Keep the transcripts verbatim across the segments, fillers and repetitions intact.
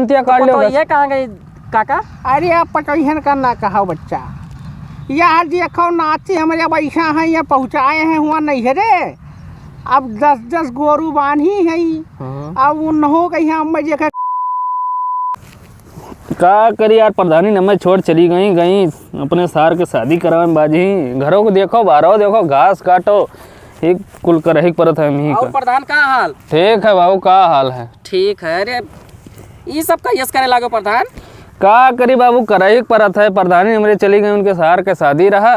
संतिया काट तो लियो तो बस। ये कहाँ गई काका? अरे, अब पटोहियन का ना कहा बच्चा, यार देखो नाती हमरे अब ऐसा है, ये पहुँचाए हैं हुआ नहीं है रे। अब दस दस गोरू बान्ही है। हाँ। अब उन्हों के यहाँ मैं देखे का करी यार, प्रधानी नम्है छोड़ चली गई, गई अपने सार के शादी करावे में बाजी। घरों को देखो, बाहरों देखो, घास काटो, एक कुल करही के परत है हमही और का। प्रधान का हाल? ठीक है बाबू, का हाल है? ठीक है। अरे ई सब का यस करे लागो प्रधान? का करी बाबू, करही के परत है। प्रधानी हमरे चली गई, उनके सार के शादी रहा।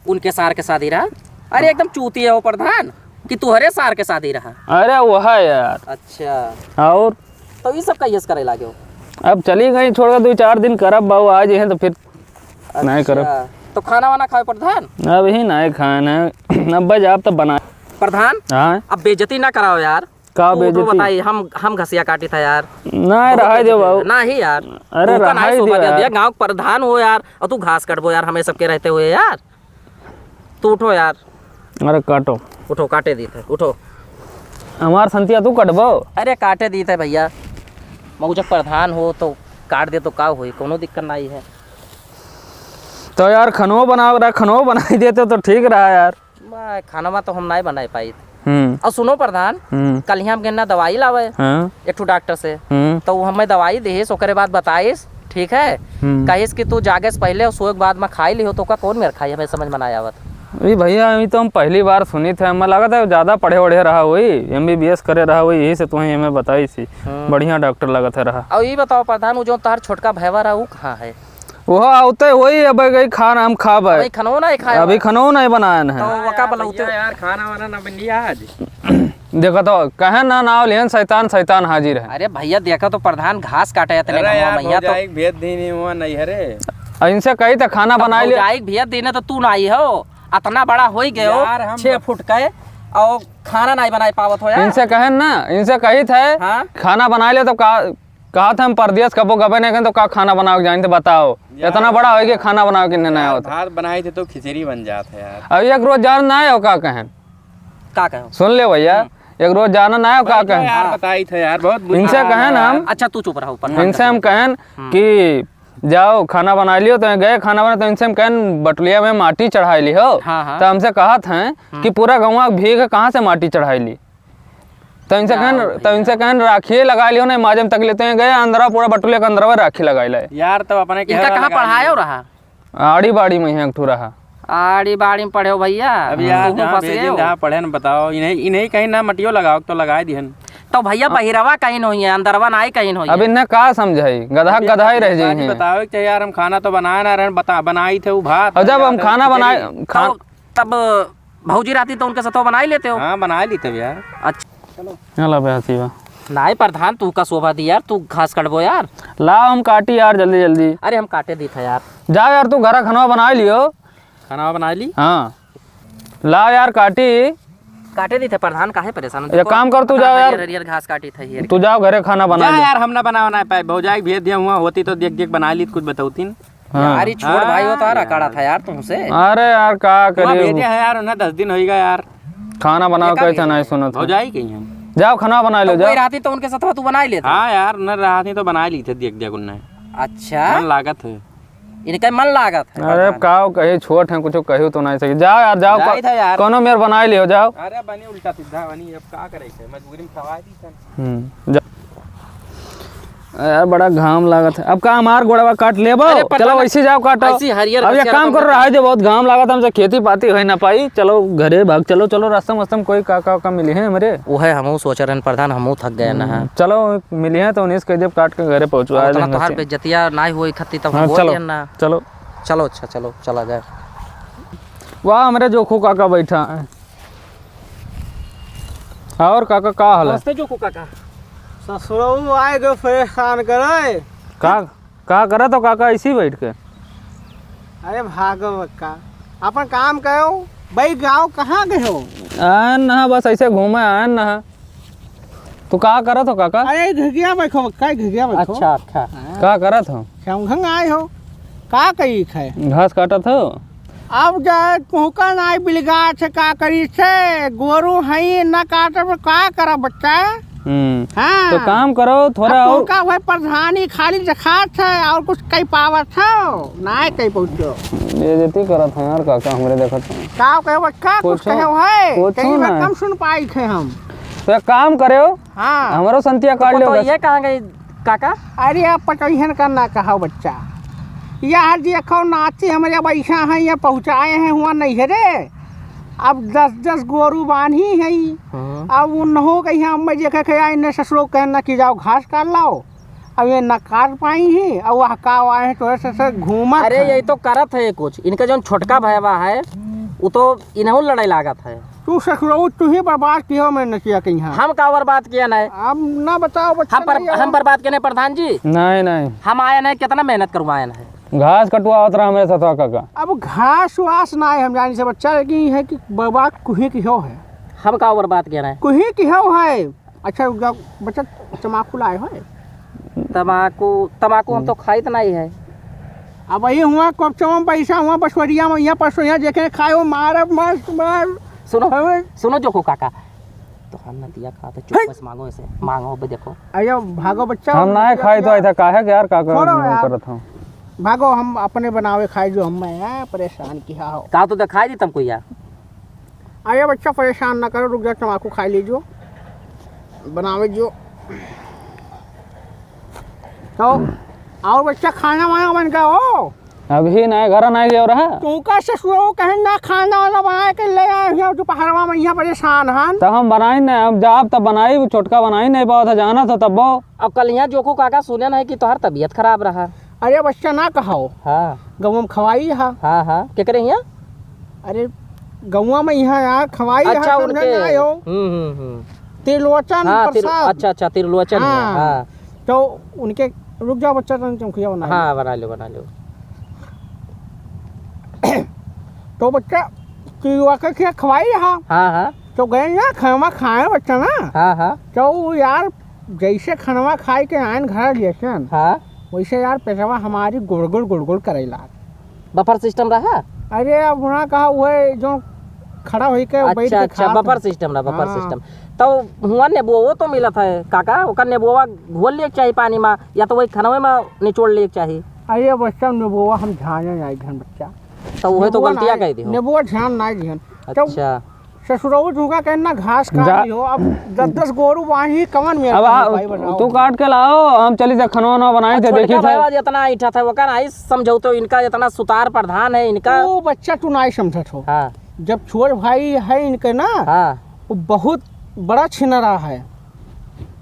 उनके सार के शादी रहा? अरे एकदम चूती है वो प्रधान, कि तुहरे सार के शादी रहा। अरे वो है यार। अच्छा। और? तो ई सब का यस करे लागो? अब चली गई छोड़ के, दो चार दिन करब बाबू, आ जाए तो फिर नहीं करब। अच्छा। तो खाना वाना खाओ प्रधान? अभी नहीं खाए ना, अब बस आप तो बना। प्रधान, हाँ? अब बेइज्जती ना कराओ यार। का तू तो बेइज्जती? बताई, हम, हम घसिया काटी था यार। नहीं, बहुत रहाई दे बेइज्जती बाबू। है। नहीं यार। अरे तू का नहीं रहाई शोभा दे दे यार। दिया, गाँव के प्रधान हो यार, और तू घास कटबो यार, हमें सबके रहते हुए यार। तू उठो यार। अरे काटो। उठो, काटे दी थे, उठो। हमार संतिया तू कटबो? अरे काटे दी थे भैया, मौजक प्रधान हो तो काट दे तो का होई, कोनो दिक्कत नहीं है। तो यार खनवा बनाओ रहा, खनवा बनाई देते तो ठीक रहा यार। मैं खाना तो हम नहीं बनाए पाई। हम्म। और सुनो प्रधान, हम्म। कल ही हम गेना दवाई लावे हाँ। एक ठो डॉक्टर से, हम्म। तो वो हमें दवाई देहिस, ओकरे बाद बताइस, ठीक है, हम्म। कहिस कि तू जागे से पहले और सोए के बाद में खाई लिहो, तो का कौन मेर खाई, हमें समझ में ना आवत। अरे भैया, अभी तो हम पहली बार सुनी थे, हमें लगा था ज्यादा पढ़े वढ़े रहा हुई, एमबीबीएस करे रहा हुई, यही से तुम्हें हमें बताई सी। हम्म। बढ़िया डॉक्टर लगत है रहा। और ये बताओ प्रधान, वो जो तार छोटका भैवा रहा, वो कहाँ है? वो आवते वही अब गई खाना हम खाब। अभी खनवो नहीं खाया अभी बा। खनवो नहीं बनाया है। तो वो का हाँ, बोला भैया होते? यार, खाना वाना ना बन लिया आज। देखो तो कहे ना नाव लेन शैतान, शैतान हाजिर है। अरे भैया देखो तो प्रधान घास काटे इतने अरे घाम यार, में, यहाँ तो भौजाई के भेज दी नहीं हुआ नहीं है रे। और इनसे कही तो खाना तो बनाई ले। भौजाई के भेज देने तो तू ना आई हो, इतना बड़ा हो ही गए हो, यार, हम छह फुट के, और खाना नहीं बनाए पावत हो यार। इनसे कहे ना, इनसे कही थे हाँ? खाना बनाई ले तो का कहा था हम परदेस कबो गबे नहीं करें तो का खाना बनावे के जानी तो बताओ। यार, इतना बड़ा होइगे खाना बनावे के नहीं आवत। भात बनाई थे तो खिचड़ी बन जात है यार। अब एक रोज जान ना आयो का कहें? का कहें? सुन ले भैया, हम्म। एक रोज जाना ना आयो का कहें? यार हाँ। बताई थे यार, बहुत बुरा इनसे हाल कहें है ना यार। हम। अच्छा तू चुप रहो, प्रधान इनसे हम कहें हम्म। कि जाओ खाना बना लियो, तो गए खाना बना, तो इनसे हम कहें बटुलिया में माटी चढ़ाई लिहो। हाँ, हाँ। तो हमसे कहत हैं हम्म। कि पूरा गौवा भीग कहाँ से माटी चढ़ाई ली? तो इनसे ना कहन, भैया। तो इनसे कहन राखिए लगा लियो ना, माजम तक लेते हैं गए अंदरवा पूरा बटुले के अंदरवा राखी लगाई लाए। यार, तब अपने इनका कहाँ पढ़ायो रहा? आड़ी बाड़ी में ही एक ठो रहा। आड़ी बाड़ी में पढ़े हो भैया? अब यार, तू जहाँ फंस भेजिन, गए हो। जहाँ पढ़े न बताओ, इन्हें, इन्हें कहीं ना मटियो लगाओ तो लगाए दिहन। तो भैया, अब बहिरवा कहीं नहीं है, अंदरवा नाई कहीं नहीं अब है। इन्हें का समझाई, गधा अब यार, गधा ही रह एक बात जाई हैं। बताओ कि यार, हम खाना तो बनाए ना रहे, बता, बनाई थे वो भात, और जब हम खाना बनाए, खिचड़ी। खा- तो तब भौजी रहती तो उनके साथ बना ही लेते हो। हाँ, बना ही लेते हो यार। अच्छा। चलो। चलो बे हसीबा। नाई प्रधान, तू का शोभा दी यार, तू घास कटबो यार। ला हम काटी यार जल्दी जल्दी। अरे हम काटे दी था यार। जा यार, तू घरा खनवा बना लियो। खाना बना ली? हाँ। ला यार काटी। काटे दी था प्रधान, काहे परेशान हो? एक काम कर, तू जाओ यार। हरियर हरियर घास काटी था ये। तू जाओ घरे खाना बना जा ले। यार, हम ना बना, बना पाए, भौजाई भेज दिया हुआ होती तो देख देख बना ली, कुछ बताउतीन। हाँ। यार, ये छोड़ भाई, वो तो यार हाँ, अकाड़ा यार। था यार तुमसे। अरे यार, का वहाँ करिए? भेजे है यार, उन्हें दस दिन होइगा यार। खाना बनाओ, ये का कैसे भेजे नहीं है? सुनत हो? भौजाई कहीं हम। जाओ, खाना बना लो, तो कोई जाओ। रहती तो उनके साथ तू बना ही लेता। हाँ यार, उन्हें रहती तो बना ही ली थे, देख देख उन्हें। अच्छा। मन लागत है। इनका मन लागत है अरे, प्रधान। काओ कही, छोट हैं, कुछ कही तो नहीं सकी। जाओ यार, जाओ, जाई को-, था यार। कोनो मेर बना ही लियो, जाओ। अरे, बनी उल्टा सीधा बनी, अब का करे से? मजबूरी में खवाए दी सन। हम्म, जा। यार, बड़ा घाम लागत है। अब का हमार गोड़वा काट लेबो? अरे, पता चलो, ना। वैसे जाओ, काटो। ऐसी हरियर अब एक बसिया काम रकम करो, का। रहा दे, बहुत घाम लागत, हमसे खेती पाती होई ना पाई। चलो, घरे भाग, चलो, चलो, रास्ता में, रास्ता में कोई काका, काका मिली है हमरे? वो है, हमहू सोच रहे हैं, प्रधान, हमहू थक गए ना हम्म, हैं। चलो, मिली है तो उन्नीस के जब काट के घरे पहुँचवा अब उतना देंगे तोहार से। बेइज्जतिया ना होई खत्ती, तब हम हाँ, बोल चलो, दिया ना। चलो। चलो, अच्छा, चलो, चला जाए। वाह, हमरे जोखू काका बैठा है। और काका, का हाल है? नमस्ते जोखू काका। ससुरऊ आए गए परेशान करे। का, का करत हो काका, इसी बैठ के? अरे भागो बक्का, अपन काम करो। भाई, गाँव कहाँ गए हो? आयन ना, बस ऐसे घूमे आयन ना। तू का करत हो काका? अरे घिघिया बैठो बक्का, घिघिया बैठो। अच्छा, अच्छा। हाँ। का करत हो? समघंग आए हो, का कही है? घास काटत हो? अब जाए तुहका नाई बिलगा से का करी से, गोरू हई ना काटब, का करब बच्चा? हम्म। हाँ। तो काम करो, थोड़ा अब और तुमका वही प्रधानी खाली देखात है, और कुछ कही पावत हो? नाय कही पहुँचो। बेइज्जती करत है यार काका, हमरे देखत है। का कहे बच्चा, कुछ कुछ कहे है? कुछ कहीं ना। कम सुन पाई थे हम। तो एक काम करे हो, हाँ। हमरो संतिया काट तो लो बस। ये कहाँ गई काका? अरे, अब पटोहियन का ना कहो बच्चा, यह देखो नाती हमरे अब ऐसा है, ये पहुँचाए हैं हुआ नहीं है रे। अब दस दस गोरू बान्ही है। हाँ। अब उन्हों के यहाँ अम्मा जी के कहे, इन्हें ससुरो कहना कि जाओ घास काट लाओ, अब ये न काट पाई ही, अब वह का आए हैं तो ऐसे ऐसे घूमत अरे, है। यही तो करत है कुछ। इनका जौन छोटका भयवा है, वो तो इन्हों लड़ाई लागत है। तू ससुरऊ, तू ही बर्बाद कियो मैं नचिया के यहाँ। हम का बर्बाद किया नहीं? हम ना बताओ बच्चा हम पर, नहीं हम आया। बर्बाद किया नहीं प्रधान जी। नहीं, नहीं। हम आया नहीं, कितना मेहनत करवाया नहीं। घास कटवावत रहा हमरे साथ काका। अब घास वास ना है हम जानी से बच्चा, लेकिन ये है कि बर्बाद कुही की हो है। हम का बर्बाद किया नहीं? कुही की हो है। अच्छा, रुक जाओ, बच्चा, तमाकू लाए हो? तमाकू, तमाकू हम तो हम्म। खाइत नहीं है। अब वही हुआ, कब चम पैसा हुआ, बसवरिया में, यहाँ परसों यहाँ देखे, खाए हो, मार, मार, मार। सुनो, हमें सुनो जोको काका, तो हम ना दिया खाते, चुप बस मांगो ऐसे, मांगो, अबे देखो। अरे, भागो बच्चा, हम ना खाई तो ऐसा काहे के यार, काका छोड़ो यार। करत हो? भागो, हम अपने बनावे खाए, जो हम मैं है, परेशान किया हो। का तो दिखाई दी तुमको यार। अरे बच्चा, परेशान ना करो, रुक जा, तमाकू खाई लीजो, बनावे जो। तो और बच्चा, खाना वाना बन गया हो? अभी ना, घर ना गया रहा। तू का ससुरो कहे ना खाना वाना बना के ले आए हो, दोपहरवा में यहाँ परेशान हन। तब हम बनाई ना, हम जाब तब बनाई, छोटका बनाई नहीं पावत है, जाना था तब वो। अब कल यहाँ जोको काका सुने नहीं कि तोहर तबीयत खराब रहा। अरे बच्चा ना कहो। हाँ। गौवा में खवाई हा। हाँ, हाँ। केकरे हियाँ? अरे गौवा में यहाँ यार खवाई हा, अच्छा, समझे उनके ना आयो। हम्म, हम्म, हम्म। त्रिलोचन हाँ, तिर-, प्रसाद। अच्छा, अच्छा, त्रिलोचन हियाँ, हाँ। हाँ। तो उनके, रुक जाओ बच्चा, तनी चौखिया बना हाँ, लो। बना लो, बना लो। तो बच्चा, त्रिलोचन के खवाई हा। हाँ, हाँ। तो गए ना खाना खाए बच्चा ना। हाँ, हाँ। तो वो यार जैसे खनवा खाए के आयन घर लेसन, हाँ। वैसे यार पेटवा हमारी गुड़गुड़ गुड़गुड़ करे लाग। बफर सिस्टम रहा? अरे अब हुआ कहा हुए जो खड़ा होई के बैठ अच्छा, के अच्छा, खात बफर है। सिस्टम रहा, बफर हाँ। सिस्टम। तो हुआ नेबुओ तो मिलत है काका, ओकर नेबुआ घोल लिए के चाही पानी में, या तो वही खनवे में निचोड़ लिए के चाही। अरे बच्चा, नेबुआ हम ध्यान नहीं दिहन बच्चा। तो वह तो नेबुआ गलतिया नहीं, कह दी हो। नेबुआ ध्यान नहीं दिहन। तो अच्छा। ससुरऊ झुका के ना घास काट जा। ली हो, अब दस दस गोरू बांधी कवन में अब आ, भाई बताओ। तू काट के लाओ, हम चली जा खनवा वनवा बनाई अब थे, छोटका देखी थे। भाईवा जितना ऐठा था, ओका नाई समझौतो, इनका इतना सुतार प्रधान है, इनका वो बच्चा तू नाई समझत हो। हाँ। जब छोट भाई है इनके ना, हाँ। वो बहुत बड़ा छिनरा है।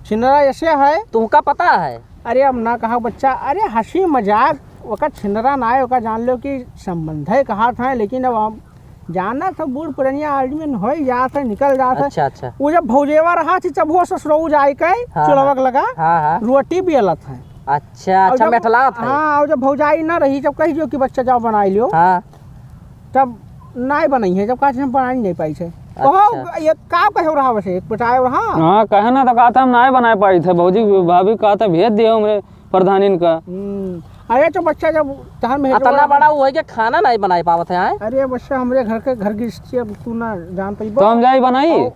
छिनरा ऐसे है। तुमका पता है? अरे अब ना कहा बच्चा, अरे हंसी मजाक, ओका छिनरा ना है, ओका जान लो कि संबंध है कहा था, लेकिन अब हम जाना था, बूढ़ पुरनिया आदमी न होई जात है, निकल जात है। अच्छा, अच्छा। वो जब भौजेवा रहा थी, तब वो ससुरऊ जाए के हाँ, चुलवक हाँ। लगा, हाँ, हाँ। रोटी बेलत है। अच्छा, और अच्छा, जब, मेठलात है। हाँ, और जब भौजाई ना रही, जब कही जो कि बच्चा जाओ बनाई लियो, हाँ। तब नाई बनाई है, जब कहा हम बनाई नहीं पाई है। अच्छा। कहो, ये का कहे रहा वैसे, एक पिटाए रहा। हाँ, कहे ना तो कहा था हम नाई बनाए पाई थे, भौजी भाभी कहा था भेज दियो हमरे प्रधानिन का। हम्म। अरे तो बच्चा जब तहन में अतना बड़ा हुआ है कि खाना नहीं बनाए पावत है, आए? अरे बच्चा, हमरे घर के घर गृहस्थी अब तू ना जान पइबो। तो हम जाई बनाई? अब,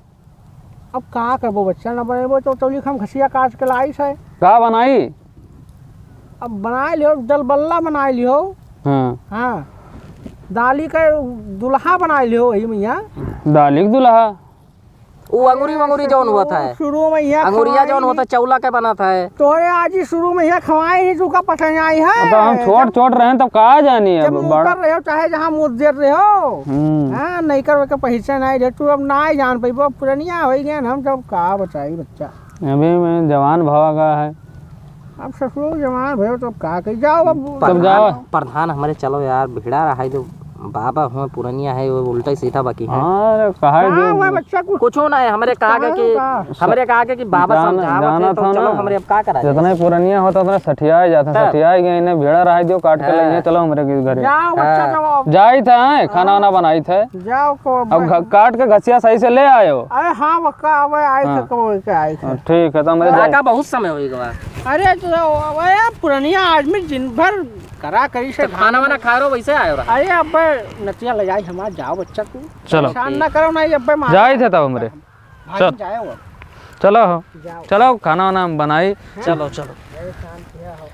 अब का करबो बच्चा, ना बनेबो तो तौली हम घसिया काट के लाइस है। का बनाई? अब बनाए लियो, दलबल्ला बनाए लियो। हाँ। हाँ। दाली का दुल्हा बनाए लियो वही मैया। दाली का दुल्हा? उ अंगूरी वंगूरी जौन होत है। शुरू में यहाँ अंगूरिया खवाई जौन होत है, नहीं। चौला के बनत है। तोहरे आज ही शुरू में यहाँ खवाई नहीं, तुका पता नहीं है। तो हम छोट छोट रहे तब का जानी जब अब मुँह बड़ा। कर रहे हो, चाहे जहाँ मुँह देर रहे हो। हम्म। हाँ, नहीं कर के पहचान आई रहे, तू अब ना ही जान पइबो, पुरनिया हो गए हम, तब का बताई बच्चा। अभी मैं जवान भवा का है। अब ससुर जवान भयो तो का कही, जाओ अब। तब जाओ। प्रधान हमरे चलो यार, भिड़ा रहा है तो बाबा हुआ पुरनिया है, वो उल्टा ही सीधा बाकी है। हाँ, अरे, कहा का जो हुआ बच्चा, कुछ कुछो ना है, हमरे कहा के कहा कि, का? हमरे कहा के कि बाबा जान-, समझावत है, जाना तो था चलो ना, हमरे अब का करा जाए? जितना ही पुरनिया होता उतना सठिया ही जाता, तब। सठिया ही गए, इन्हें भिड़ा रहा है जो काट के हाँ। ले चलो हमरे के घरे। जाओ बच्चा, हाँ। जाओ अब। जाई था, हैं, खाना हाँ। वाना बनाई थे। जाओ को अब घ-, काट के घसिया सही से ले आयो। अरे हाँ, वक्का आवे, आए हाँ। थे, को के आए थे। हाँ, ठीक है, तो हमरे हाँ, जाए। का बहुत समय होई गवा। अरे तो, अरे पुरनिया आदमी दिन भर करा करी से तो खाना वाना खा रहो, वैसे आयो रहा। अरे अब नतिया ले जाई हमार, जाओ बच्चा तू। चलो। परेशान ना करो ना, ये अब मार जाई थे तब हमरे। भाग चल। जाए वो। चलो हो, जाओ। चलो, खाना वाना हम बनाई। हाँ। चलो, चलो। अरे, शांत हो।